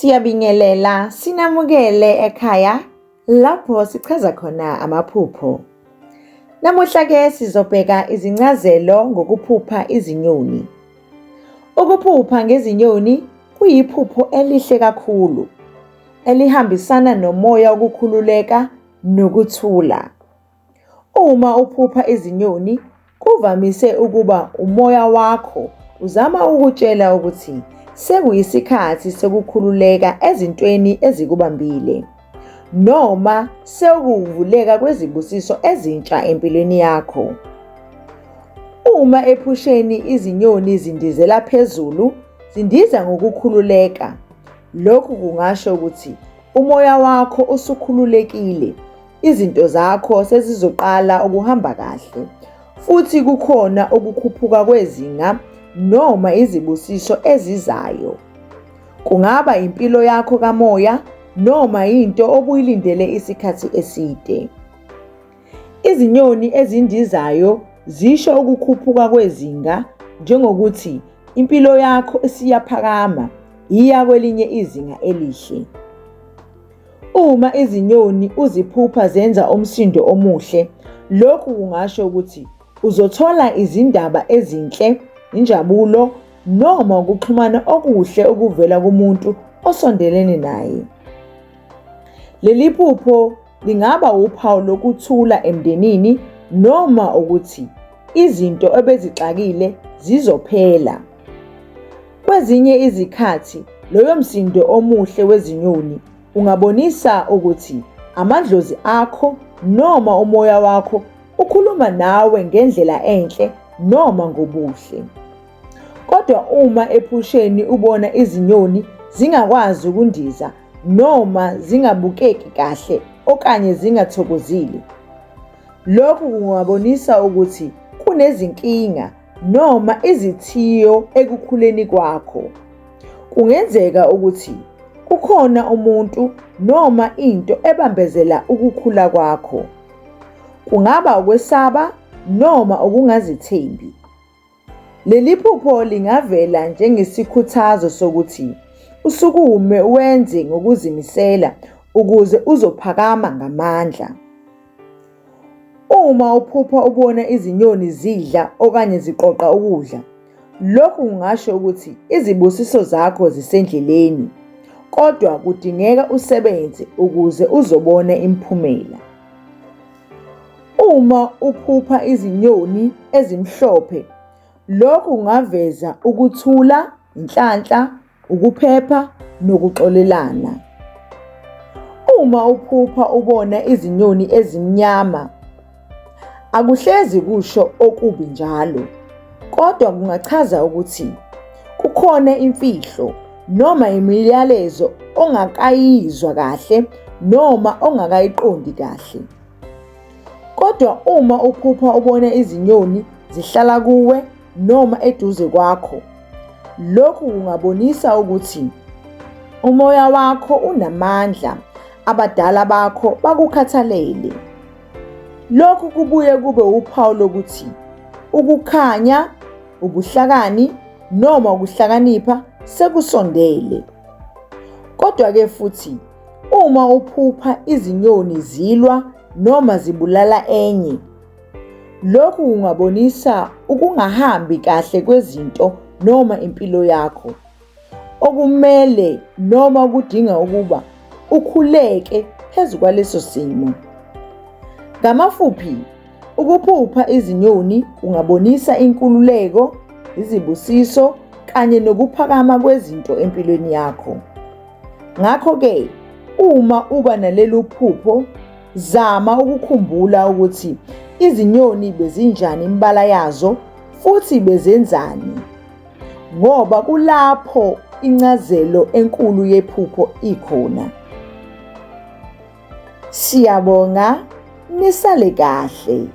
Siyabingelela sinamukele ekhaya lapho sichaza khona amaphupho. Namuhla ke sizobheka izincazelo ngokuphupha izinyoni. Ukuphupha ngezinyoni kuyiphupho elihle kakhulu elihambisana nomoya wokukhululeka nokuthula. Uma uphupha izinyoni kuvamise ukuba umoya wakho uzama ukutshela ukuthi sekuyisikhathi sokukhululeka ezintweni ezikubambile noma sekuwuvuleka kwezibusiso ezintsha empilweni yakho. Uma ephusheni izinyoni zindizela phezulu, zindiza ngokukhululeka. Lokhu kungasho ukuthi umoya wakho usukhululekile, izinto zakho sezizoqala ukuhamba kahle futhi kukhona ukukhuphuka kwezinga noma izibusiso ezizayo. Kungaba impilo yakho kamoya noma into obuyilindele isikhathi eside. Izinyoni ezindizayo zisho ukukhuphuka kwezinga njengokuthi impilo yakho isiyaphakama iya kwelinye izinga elihle. Uma izinyoni uziphupha zenza umsindo omuhle, lokhu kungasho ukuthi uzothola izindaba ezinhle, injabulo noma ukuxhumana okuhle okuvela kumuntu osondelene naye. Leli phupho lingaba uphawu lokuthula emndenini noma ukuthi izinto ebezixakile zizophela. Kwezinye izikhathi loyo msindo omuhle wezinyoni ungabonisa ukuthi amadlozi akho noma umoya wakho ukhuluma nawe ngendlela enhle noma ngobuhle. Kodwa uma ephusheni ubona izinyoni zingakwazi ukundiza noma zingabukeki kahle okanye zingathokozile, lokhu kungabonisa ukuthi kunezinkinga noma izithiyo ekukhuleni kwakho. Kungenzeka ukuthi kukhona umuntu noma into ebambezela ukukhula kwakho. Kungaba ukwesaba noma ukungazithembi. Leli phupho lingavela njengesikhuthazo sokuthi usukume wenze ngokuzimisela ukuze uzophakama ngamandla. Uma uphupha ubona izinyoni zidla okanye ziqoqa ukudla, lokhu kungasho ukuthi izibusiso zakho zisendleleni, kodwa kudingeka usebenze ukuze uzobona imiphumela. Uma uphupha izinyoni ezimhlophe, lokhu kungaveza ukuthula, inhlanhla, ukuphepha nokuxolelana. Uma uphupha ubona izinyoni ezimnyama, akuhlezi kusho okubi njalo, kodwa kungachaza ukuthi kukhona imfihlo noma imiyalezo ongakayizwa kahle noma ongakayiqondi kahle. Kodwa uma uphupha ubona izinyoni zihlala kuwe noma eduze kwakho, lokhu kungabonisa ukuthi umoya wakho unamandla, abadala bakho bakukhathalele. Lokhu kubuye kube uphawu lokuthi ukukhanya, ubuhlakani noma ukuhlakanipha sekusondele. Kodwa-ke futhi uma uphupha izinyoni zilwa noma zibulala enye, lokhu kungabonisa ukungahambi kahle kwezinto noma impilo yakho, okumele noma kudinga ukuba ukhuleke phezu kwaleso simo. Ngamafuphi, ukuphupha izinyoni kungabonisa inkululeko, izibusiso kanye nokuphakama kwezinto empilweni yakho. Ngakho-ke, uma uba nalelu phupho, zama ukukhumbula ukuthi izinyoni bezinjani imibala yazo futhi bezenzani, ngoba kulapho incazelo enkulu yephupho ikhona. Siyabonga, nisale kahle.